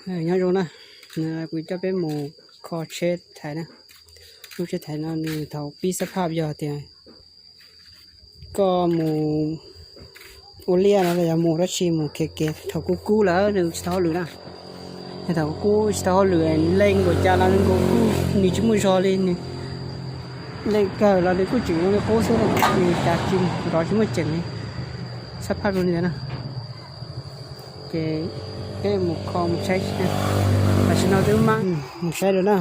ເອີ ຍອດລົງນະ ນະ ກູຈະເປັນໝູ່ຄໍເຊດໄທນະ ລູກເຊດໄທນະ ນີ້ເຖົ້າປີສະພາບຢູ່ຕິ ກໍໝູ່ໂອເລຍນະ ແລ້ວໝູ່ຣັດຊີ ໝູ່ເຄເກ ເຖົ້າກູກູລະ ໜຶ່ງຊິເຖົ້າຫຼືນະ ເຖົ້າກູກູຊິເຖົ້າຫຼື ເລັ່ງບໍ່ຈາລະ ໜຶ່ງກູກູ ນີ້ຈະໝູ່ຊໍລີນີ້ ເລັ່ງເກີລະ ນີ້ກູຈິງ ນີ້ກູເຊດ ນີ້ຈາຈິງ ລໍຊິໝູ່ເຈັງນີ້ ສະພາບໂລນີ້ນະ. ເກ ເກ ໝູ່ຄອງໃຊ້ ປາຊິໂນຕື່ມາ ໝູ່ໃຊ້ໂດນນະ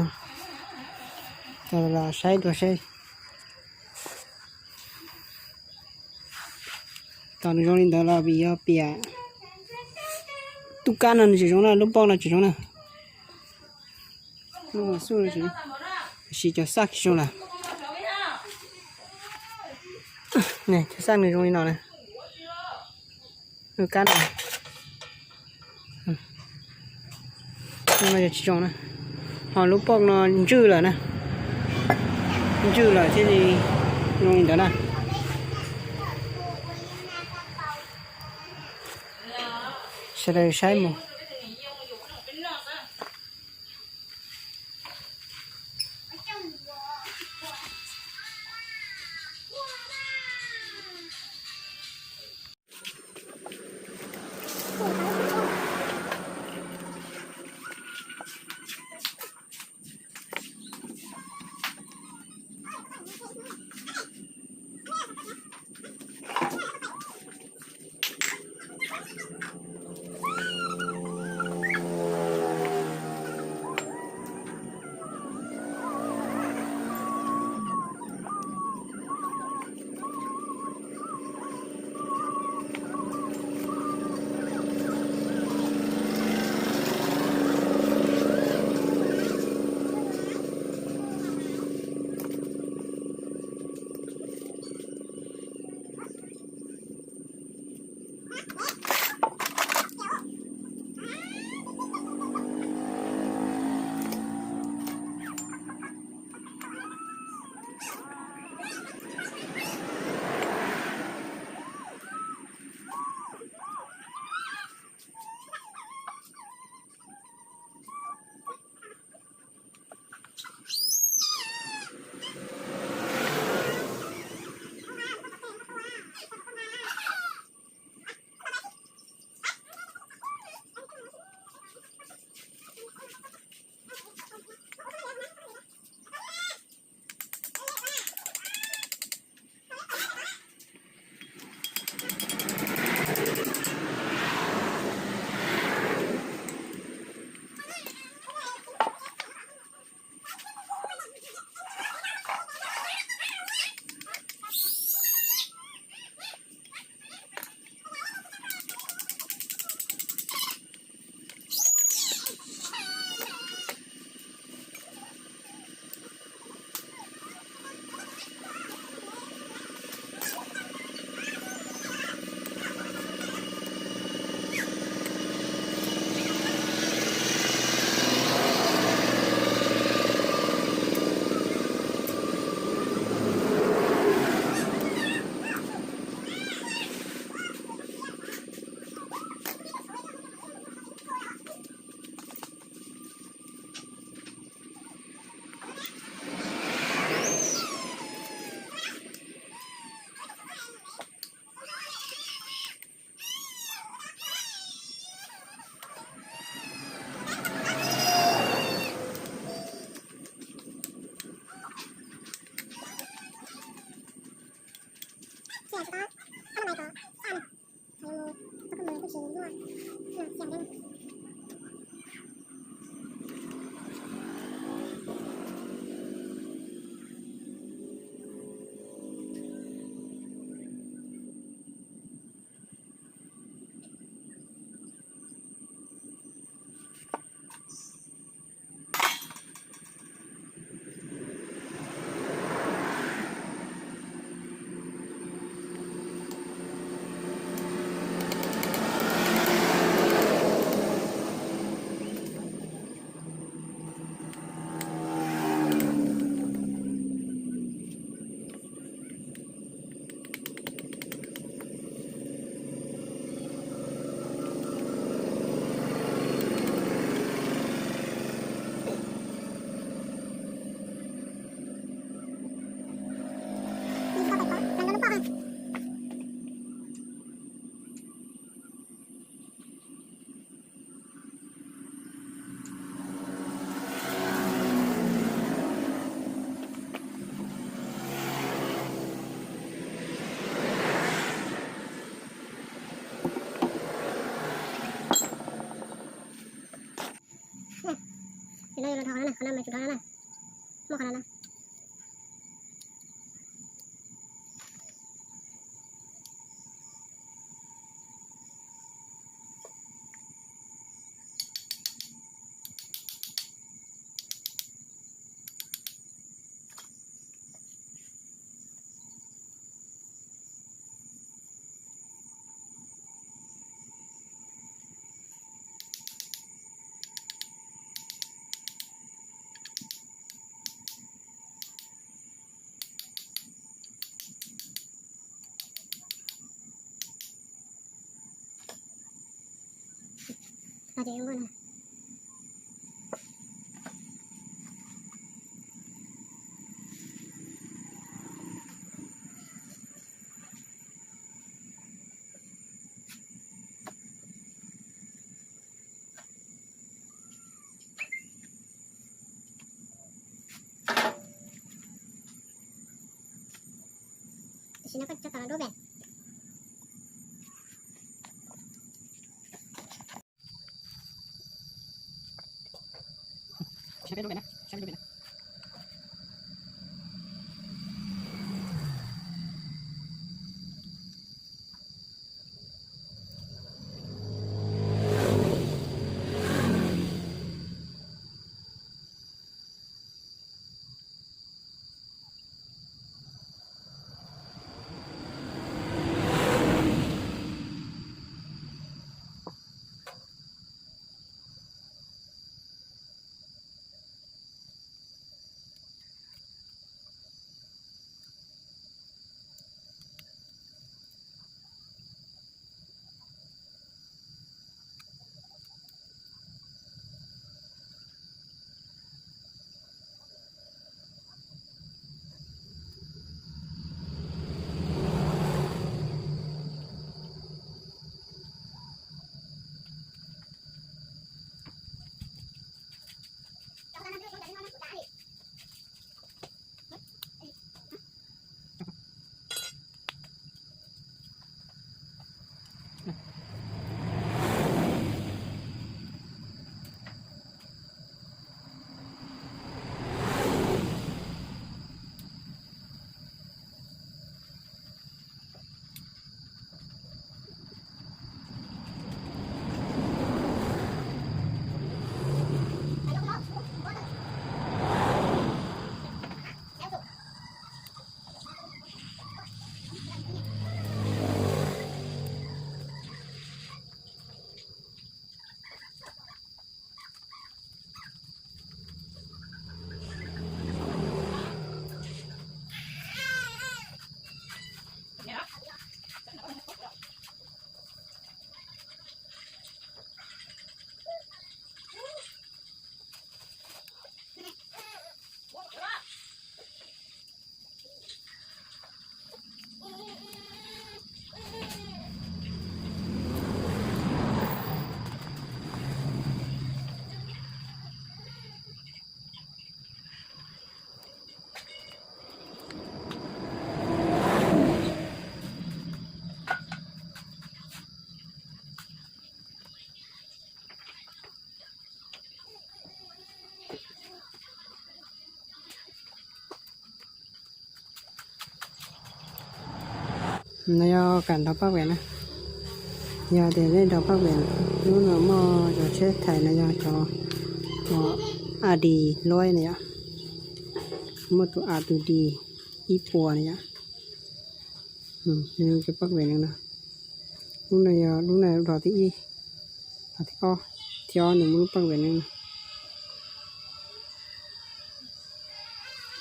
ຕະຫຼາດໃຊ້ຕົວໃຊ້ ຕອນໂຮງຮຽນເດີລາບີຍອປຽ ຕຸກການນັ້ນຊິຊົງນະ ລຸງປອກນະຊິຊົງນະ ລຸງມາສູ້ຊິ ຊິຈະຊັກຊິຊົງລະ ນີ້ຈະຊັກໃນໂຮງຮຽນນອນນະ. ຄືກັນ ມັນຈະຈອງນະ ເຮົາລູກປອກນອນຈື່ລະນະ ຈື່ລະທີ່ນີ້ ລົງອີກແລ້ວນະ ສະເລີໃຊ້ໝູ່. ເຫັນໄດ້ຢູ່ ລອງເທົ່ານັ້ນນະ ເຂົ້ານ້ຳໃໝ່ຈຸດເທົ່ານັ້ນນະ ໝໍ້ຂະໜາດນັ້ນ. ນະຍອການດອກປາກແຫວນນະ ຍາເດເລດອກປາກແຫວນ ນູນມໍ ຈອເຊດໄທນະຍອກອ ອາດີລອຍນະຍອ ມະຕຸອາຕຸດີ ອີປົວນະຍອ ອືມ ຍາຈະປາກແຫວນນະ ນູນນະຍອ ນູນນະດອກທີ່ອີ ອາ ທີ່ອໍ ທີ່ອໍ ໜຶ່ງມື້ປາກແຫວນໜຶ່ງ ນີ້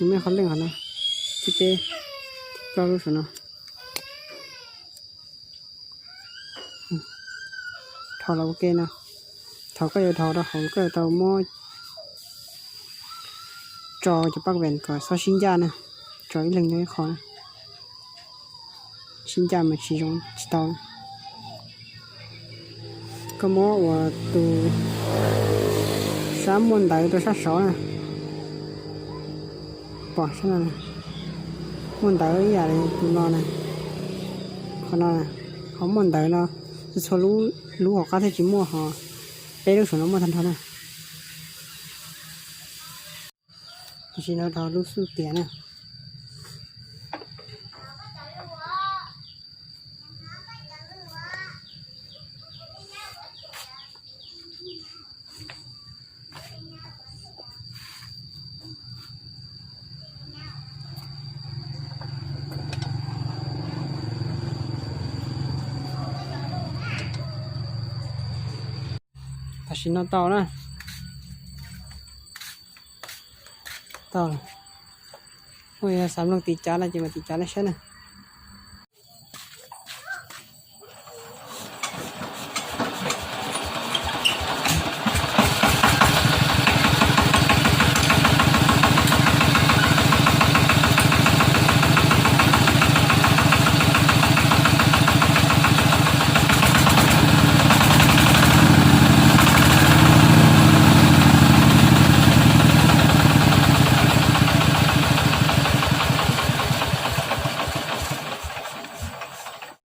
ແມ່ນເຂົາເລັ່ງເຂົານະ ທີ່ເປ້ ທີ່ກໍຮູ້ສະເນາະ ອືມ ເຖົ້າລາວເກເນາະ ເຖົ້າກໍຢ່າເຖົ້າດອກ ເຂົາກໍເຕົາໝໍ້ ຈໍຈະປາກແຫວນກໍຊໍຊິນຢານະ ຈໍອີ່ເລິງຢູ່ໃນຄໍນະ. ຊິນຈາມາຊີຈົງຊິຕອງ ກໍມໍວ່າຕູສາມມ່ວນໄດໂຕຊາສອງນະ ປອກຊັ້ນນະ ມ່ວນໄດຢ່າເລີຍຕູນອນນະ ຂໍນອນນະ ເຮົາມ່ວນໄດເນາະ ຈະຊວນຮູ້ ຮູ້ເຮົາກາແທ້ຈິໝໍ້ເຮົາ ເປ້ລູກສອນເຮົາມ່ວນທັນເທົ່ານະ. Xin nó đau lũ xu tiền à. Ta xin nó tàu nè. Tàu. Ôi, sắm lòng tí chán là chỉ mà tí chán là sẵn nè.